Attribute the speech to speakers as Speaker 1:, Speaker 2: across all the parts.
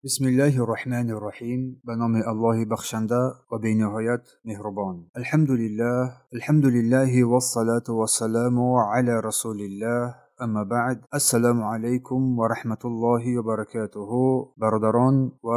Speaker 1: بسم الله الرحمن الرحیم. به نام الله بخشنده و بی‌نهایت مهربان. الحمد لله، الحمد لله والصلاة والسلام علی رسول الله. اما بعد، السلام علیکم و رحمت الله و برکاته. برادران و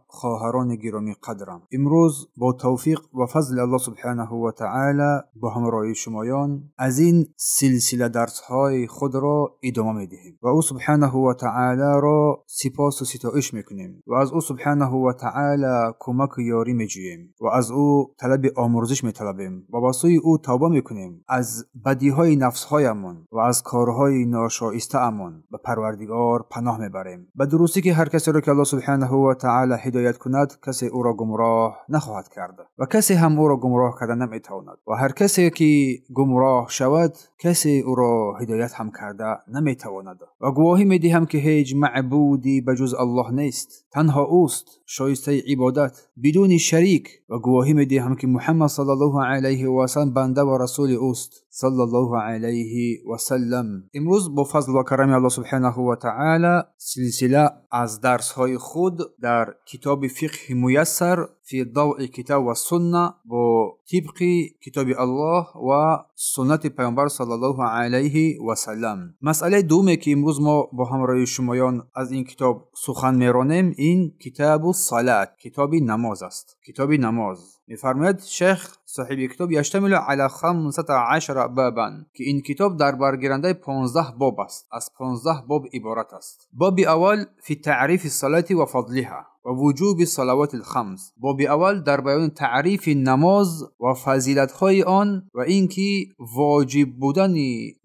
Speaker 1: خواهران گرامی قدرم، امروز با توفیق و فضل الله سبحانه و تعالی با همراهی شمایان از این سلسله درس های خود را ادامه می دهیم و او سبحانه و تعالی را سپاس و ستایش میکنیم و از او سبحانه و تعالی کمک و یاری می جوییم و از او طلب آمرزش می طلبیم و با سوی او توبه میکنیم از بدی های نفس هایمان و از کارهای ناشایسته امان به پروردگار پناه میبریم. به درستی که هر کسی را که الله سبحانه و تعالی هدایت کند کسی او را گمراه نخواهد کرد و کسی هم او را گمراه کرده نمیتواند و هر کسی که گمراه شود کسی او را هدایت هم کرده نمیتواند. و گواهی میدهم که هیچ معبودی به جز الله نیست، تنها اوست شایسته عبادت بدون شریک. و گواهی میدهم که محمد صلی الله علیه و سلم بنده و رسول اوست صلی الله علیه و سلم. امروز با فضل و کرم الله سبحانه و تعالی سلسله از درس های خود در کتاب فقه میسر فی ضوء کتاب و سنه با طبق کتاب الله و سنت پیامبر صلی الله علیه و سلم. مسئله دومی که امروز ما با همراهی شمایان از این کتاب سخن میرانیم این کتاب الصلاه، کتاب نماز است. کتاب نماز میفرماید شیخ صاحب کتاب یشتمل علی 15 بابا، که این کتاب در برگیرنده 15 باب است، از 15 باب عبارت است. باب اول فی تعریف الصلاه و فضلها و وجوب الصلوات الخمس. باب اول در بیان تعریف نماز و فضیلت های آن و اینکه واجب بودن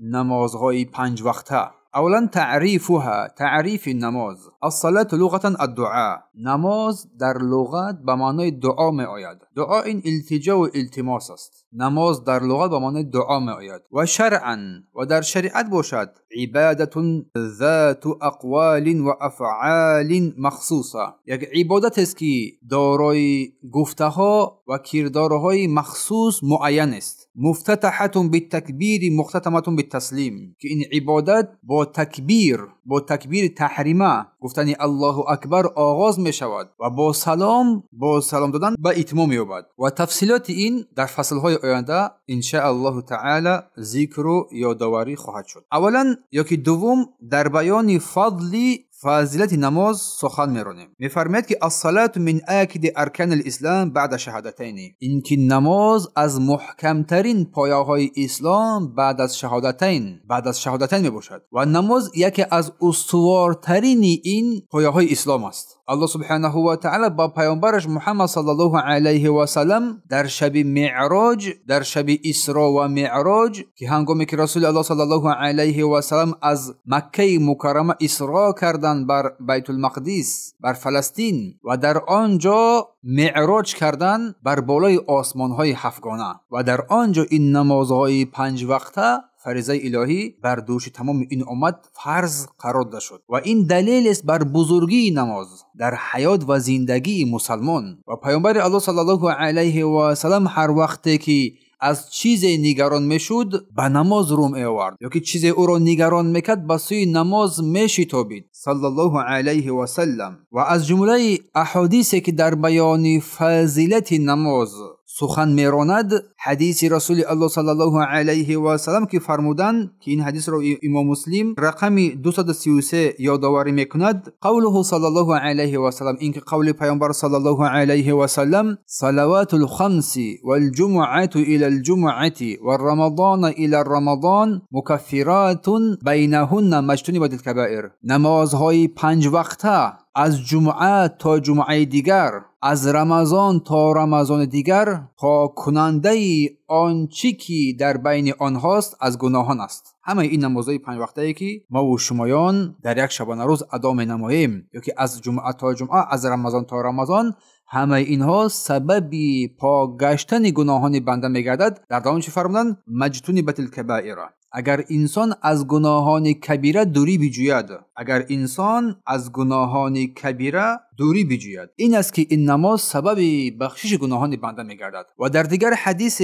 Speaker 1: نمازهای 5 وقته. اولا تعریفها، تعریف نماز. الصلاة لغتا الدعاء. نماز در لغت به معنای دعا می آید. دعا این التجا و التماس است. نماز در لغت به معنای دعا می آید. و شرعا، و در شریعت باشد عبادت ذات اقوال و افعال مخصوصه، یک عبادت است که دارای گفته ها و کردارهای مخصوص معین است. مفتتحة بالتکبیر مختتمة بالتسلیم، که این عبادت با تکبیر، با تکبیر تحریمه گفتن الله اکبر آغاز می شود و با سلام، با سلام دادن به اتمام می‌یابد. و تفصیلات این در فصل‌های آینده ان شاء الله تعالی ذکر و یادآوری خواهد شد. اولا یا که دوم در بیان فضل فضیلت نماز سخن میرانیم. میفرماید که الصلاة من آکد ارکان الاسلام بعد شهادتین، اینکه نماز از محکمترین پایه‌های اسلام بعد از شهادتین، بعد از شهادتین میباشد و نماز یکی از استوارترین این پایه‌های اسلام است. الله سبحانه و تعالی با پیامبرش محمد صلی الله علیه و سلم در شب معراج، در شب اسراء و معراج که هنگامی که رسول الله صلی الله علیه و سلم از مکه مکرمه اسراء کردند بر بیت المقدس، بر فلسطین، و در آنجا معراج کردن بر بالای آسمان‌های هفتگانه و در آنجا این نمازهای 5 وقته فریضه الهی بر دوش تمام این امت فرض قرار داده شد و این دلیل است بر بزرگی نماز در حیات و زندگی مسلمان. و پیامبر الله صلی الله علیه و سلم هر وقتی که از چیز نگران میشد به نماز رو می آورد یا که چیز او را نگران میکرد به سوی نماز میشتابید صلی الله علیه و سلم. و از جمله احادیثی که در بیان فضیلت نماز سخن میراند حدیث رسول الله صلی الله علیه و سلم که فرمودند، که این حدیث را امام مسلم رقم 233 یادآوری میکند، قوله صلی الله علیه و سلم، اینکه قول پیامبر صلی الله علیه و سلم صلوات الخمس والجمعة الى الجمعة والرمضان الى الرمضان مکفرات بینهن مجتنبات الکبائر. نمازهای 5 وقته از جمعه تا جمعه دیگر، از رمضان تا رمضان دیگر، پاک کننده آنچه که در بین آنهاست از گناهان است. همه این نمازهای 5 وقته ای که ما و شمایان در یک شبانه روز ادا می نماییم، یا که از جمعه تا جمعه، از رمضان تا رمضان، همه اینها سبب پاک گشتن گناهان بنده می گردد. در دوام چه فرمودند؟ مجتنبت الکبائر. اگر انسان از گناهان کبیره دوری بجوید، اگر انسان از گناهان کبیره دوری بجوید، این است که این نماز سبب بخشش گناهان بنده میگردد. و در دیگر حدیث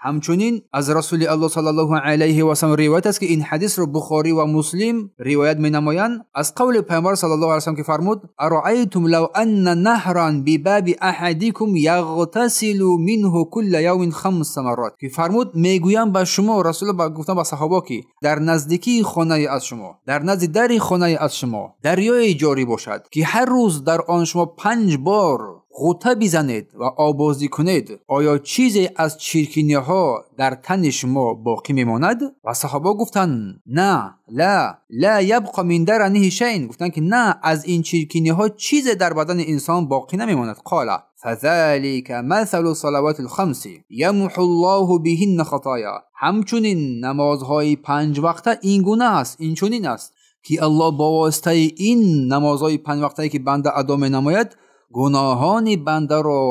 Speaker 1: Ҳамчунин аз Расули Аллоҳ саллаллоҳу алайҳи васаллам ривоят аст, ки ин ҳадисро Бухорӣ ва Муслим ривоят менамоянд аз қавли Паёмбар саллаллоҳу алайҳи васаллам, ки фармуд: «Араайтум лав анна наҳран бибаби аҳадикум яғтасилу минҳу кулла явмин хамса маррот. Ки фармуд: мегӯям ба шумо, Расул гуфтан ба саҳоба, ки дар наздикии хонаи аз шумо, дар назди дари хонаи аз шумо дарёе ҷорӣ бошад, ки ҳар рӯз дар он шумо 5 бор ғӯта бизанед ва обозӣ кунед, оё чизе аз чиркиниҳо дар тани шумо боқӣ мемонад? Ва саҳоба гуфтанд: на, ла, ла ябқа мин дараниҳи шайъин. Гуфтанд, ки на, аз ин чиркиниҳо чизе дар бадани инсон боқӣ намемонад. Қола фазалика масалу салаватил хамси ямҳу ллоҳу биҳинна хатоя. Ҳамчунин намозҳои 5 вақта ин гуна аст, инчунин аст, ки Аллоҳ бо воситаи ин намозҳои 5 вақтае, ки банда адо менамояд, гуноҳони бандаро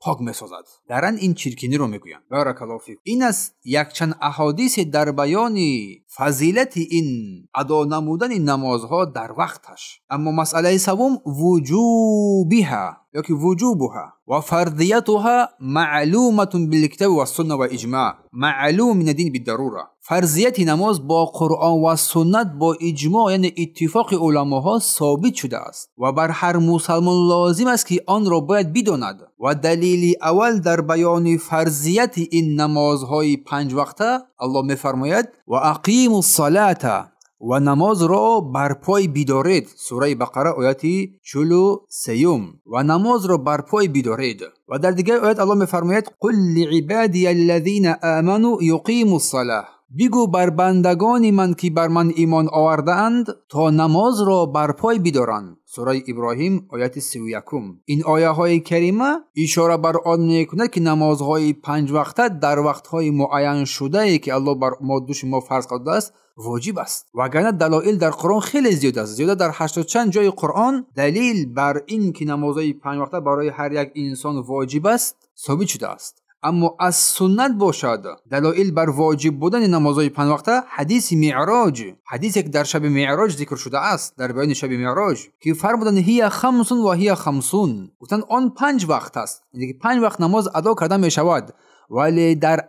Speaker 1: пок месозад. Даран ин чиркиниро мегӯянд. Баракаллоҳу фик. Ин аст якчанд аҳодисе дар баёни фазилати ин адо намудани намозҳо дар вақташ. Аммо масъалаи севум вуҷубиҳа ёки вуҷубуҳа ва фардиятуҳа маълуматун билкитаби вассунна ва иҷмаъ маълум мин аддин биддарура. Фарзияти намоз бо Қуръон ва суннат бо иҷмоъ, яъне иттифоқи уламоҳо собит шудааст ва бар ҳар мусалмон лозим аст, ки онро бояд бидонад. Ва далили аввал дар баёни фарзияти ин намозҳои 5 вақта Аллоҳ мефармояд: ва ақиму ссалата, ва намозро барпой бидоред. Сураи Бақара ояти 43. Ва намозро барпой бидоред. Ва дар дигар оят Аллоҳ мефармояд: қул лиибадия аллазина аману юқиму ссалаҳ. Бигӯ бар бандагони ман, ки бар ман имон овардаанд, то намозро барпой бидоранд. Сураи Иброҳим ояти 31. Ин ояҳои карима ишора бар он мекунад, ки намозҳои 5 вақта дар вақтҳои муайяншудае, ки Аллоҳ бар мо души мо фарз кардааст, воҷиб аст. Вагарна далоил дар Қуръон хеле зиёд аст. Зиёда дар 80 чанд ҷои Қуръон далил бар ин ки намозҳои 5 вақта барои ҳар як инсон воҷиб аст собит шудааст. Аммо аз суннат бошад, далоил бар воҷиб будани намозҳои 5 вақта ҳадиси меъроҷ, ҳадисе ки дар шаби меъроҷ зикр шудааст, дар баёни шаби меъроҷ, ки фармуданд: ҳия хамсун ва ҳия хамсун. Гуфтанд он 5 вақт аст, яъне ки 5 вақт намоз адо карда мешавад, вале дар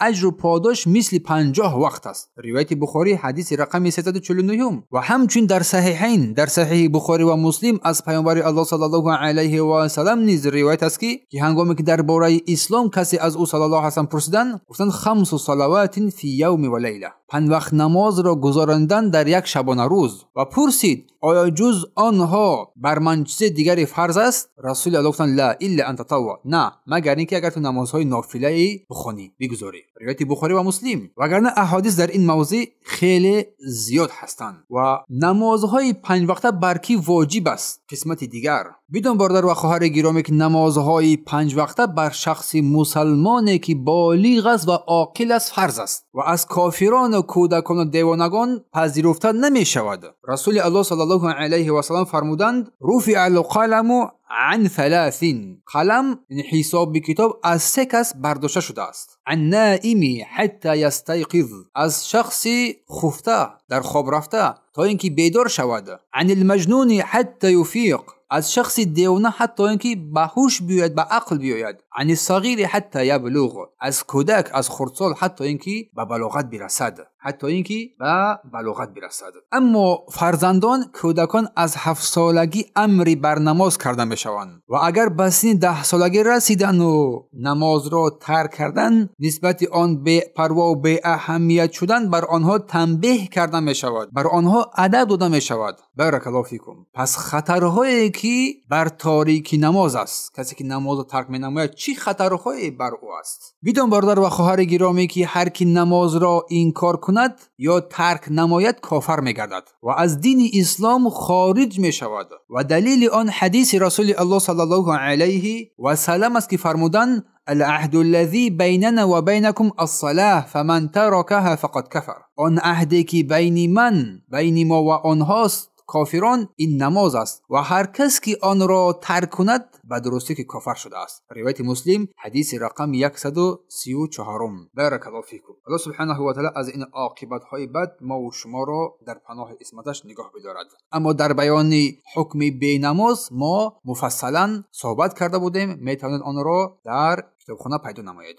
Speaker 1: аҷру подош мисли 50 вақт аст. Ривояти Бухорӣ ҳадиси рақами 349. Ва ҳамчунин дар саҳиҳайн, дар саҳиҳи Бухорӣ ва Муслим аз Паёмбари Аллоҳ саллаллоҳу алайҳи васаллам низ ривоят аст, ки ҳангоме ки дар бораи ислом касе аз ӯ саллаллоҳу алайҳи васаллам пурсиданд, гуфтанд: хамсу салаватин фи явми ва лайла. 5 вақт намозро гузарондан дар як шабона рӯз. Ва пурсид: оё ҷуз онҳо бар ман чизи дигаре фарз аст? Расули Аллоҳ гуфтанд: ла илла ан татавва. На, магар ин ки агар ту намозҳои нофилаи бихонӣ, бигузорӣ. Ривояти Бухорӣ ва Муслим. Вагарна аҳодис дар ин мавзеъ хеле зиёд ҳастанд. Ва намозҳои 5 вақта бар кӣ воҷиб аст? Қисмати дигар. Бидон бародар ва хоҳари гиромӣ, ки намозҳои 5 вақта бар шахси мусалмоне, ки болиғ аст ва оқил аст, фарз аст ва аз кофирон ва кӯдакон ва девонагон пазируфта намешавад. Расули Аллоҳ саллаллоҳу алайҳи васаллам фармуданд: руфиа алқаламу ан саласин. Қалам, яъне ҳисоби китоб, аз 3 кас бардошта шудааст. Ан наими ҳатта ястайқиз, аз шахси хуфта, дар хоб рафта, то ин ки бедор шавад. Анил маҷнуни ҳатта юфиқ, аз шахси девона ҳатто ин ки ба ҳуш биёяд, ба ақл биёяд. Ани сағири ҳатта яблуғ, аз кӯдак, аз хурдсол ҳатто ин ки ба балоғат бирасад, ҳатто ин ки ба балоғат бирасад. Аммо фарзандон, кӯдакон аз 7 солагӣ амри бар намоз карда мешаванд ва агар ба синни 10 солагӣ расидану намозро тарк кардан, нисбати он бепарво беаҳамият шудан бар онҳо танбеҳ карда мешавад, бар онҳо адаб дода мешавад. Баракаллоҳу фикум. Пас хатарҳое ки бар торики намоз аст, касе ки намозро тарк менамояд, чӣ хатарҳое бар ӯ аст? Бидон бародар ва хоҳари гиромӣ, ки ҳар ки намозро инкор кунад ё тарк намояд, кофар мегардад ва аз дини ислом хориҷ мешавад. Ва далили он ҳадиси Расули Аллоҳ саллаллоҳу алайҳи васаллам аст, ки фармуданд: العهد الذي بيننا وبينكم الصلاة فمن تركها فقد كفر. Он аҳде ки байни ман, байни мо ва онҳост, кофирон, ин намоз аст ва ҳар кас ки онро тарк кунад ба дурустӣ ки кофар шудааст. Ривояти Муслим, ҳадиси рақами 134. Баракаллоҳу фикум. Аллоҳ субҳанаҳу ва таъоло аз ин оқибатҳои бад мо ва шуморо дар паноҳи исматаш нигоҳ бидорад. Аммо дар баёни ҳукми бенамоз мо муфассалан суҳбат карда будем, метавонед онро дар китобхона пайдо намоед.